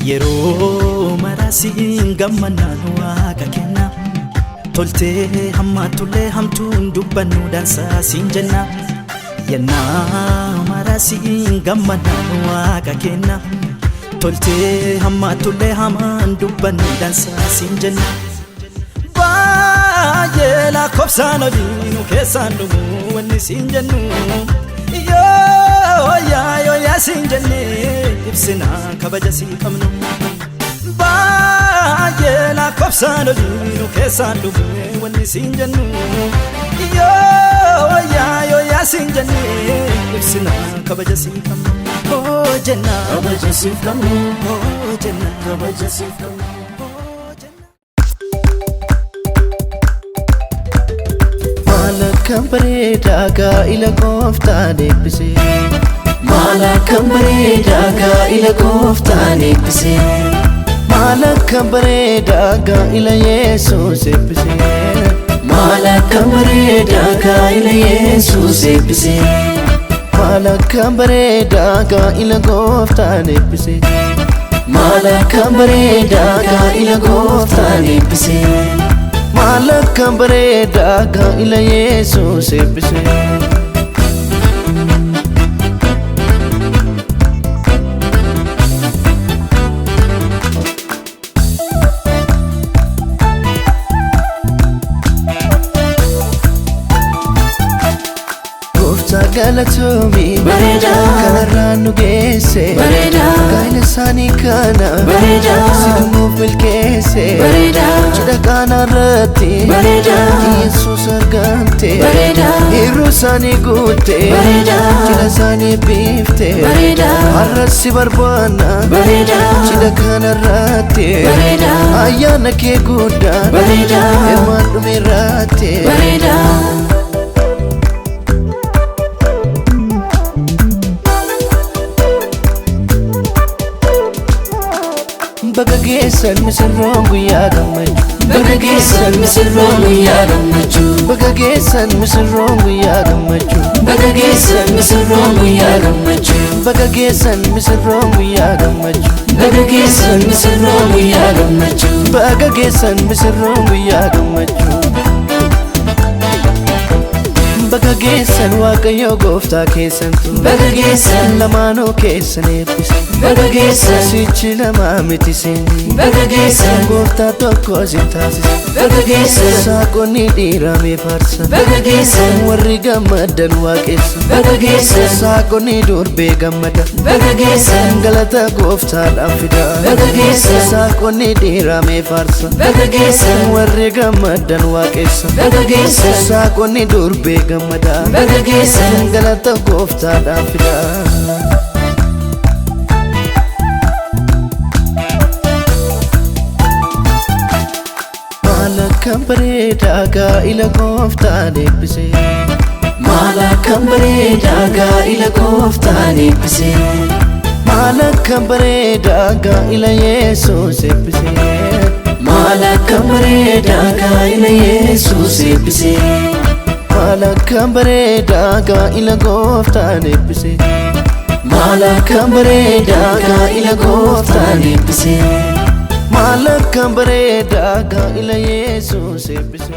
Yeroo maraasiin gammannaan waaqa kenna. Toltee hammaatullee hamtuun dubbannu dansaa siin jenna. Yennaa maraasiin gammannaan waaqa kenna. Toltee hammaatullee hamaan dubbannu dansaa siin jenna. Baay'ee lakkoofsaan olii nu keessaan dhumu wanni siin jennu. Yoo yaa yoo yaa siin jennee ibsina kabaja sii qabnu. Baay'ee lakkoofsaan olii nu keessaan dhumu wanni siin jennu. Yoo yaa yoo yaa siin jennee ibsina kabaja sii qabnu. Oo jenna Kabaja siif qabnu. Oo jenna Kabaja siif qabnu. Oo jenna. Maal akkam bareedaa gaa'ila gooftaan eebbise. Maal akkam bareedaa gaa'ila gooftaan eebbise. Maal akkam bareedaa gaa'ila Yesuus eebbise. Maal akkam bareedaa gaa'ila Yesuus eebbise. Maal akkam bareedaa gaa'ila gooftaan eebbise. Maal akkam bareedaa gaa'ila gooftaan eebbise. Maal akkam bareedaa gaa'ila Yesuus eebbise. Gooftaa galatoomii Bareedaa. Kanarraan nu geesse. Bareedaa. Gaa'ila isaanii kana Bareedaa. situ nuuf milkeesse. Bareedaa. Cidha kanarratti Bareedaa. Yesuus argamte. Bareedaa. Hir'uu isaanii guutte. Bareedaa. Cidha isaanii biifte. Bareedaa. Har'as si barbaanna. Bareedaa. Cidha kanarratti Bareedaa. Ayyaana kee guddaa Bareedaa. Hirmaan dhumeerratti. Bareedaa. Baga geessan misirroon guyyaa gammachuu. Baga geessan misirroon guyyaa gammachuu. Baga geessan misirroon guyyaa gammachuu. Baga geessan misirroon guyyaa gammachuu. Baga geessan misirroon guyyaa gammachuu. Baga geessan misirroon guyyaa gammachuu. Baga geessan misirroon guyyaa gammachuu. Baga geessan Waaqayyo gooftaa keessantu. Baga geessan. Lamaanuu keessan eebbise. Baga geessan. Sichi lamaa miti seenii. Baga geessan. Gooftaa tokko isin taasise. Baga geessan. Saaqonni dhiiramee faarsa. Baga geessan. Warri gammadan waaqessa. Baga geessan. Saaqonni durbee gammada. Baga geessan. Galata gooftaadhaan fida. Baga geessan. Saaqonni dhiiramee faarsa. Baga geessan. Warri gammadan waaqessa. Baga geessan. Saaqonni durbee gammada. Baga geessan. Galata gooftaadhaan fida. Maal akkam bareedaa gaa'ila gooftaan eebbise. Maal akkam bareedaa gaa'ila gooftaan eebbise. Maal akkam bareedaa gaa'ila Yesuus eebbise. Maal akkam bareedaa gaa'ila Yesuus eebbise. Maal akkam bareedaa gaa'ila gooftaan eebbise. Maal akkam bareedaa gaa'ila gooftaan eebbise. Maal akkam bareedaa gaa'ila Yesuus eebbise.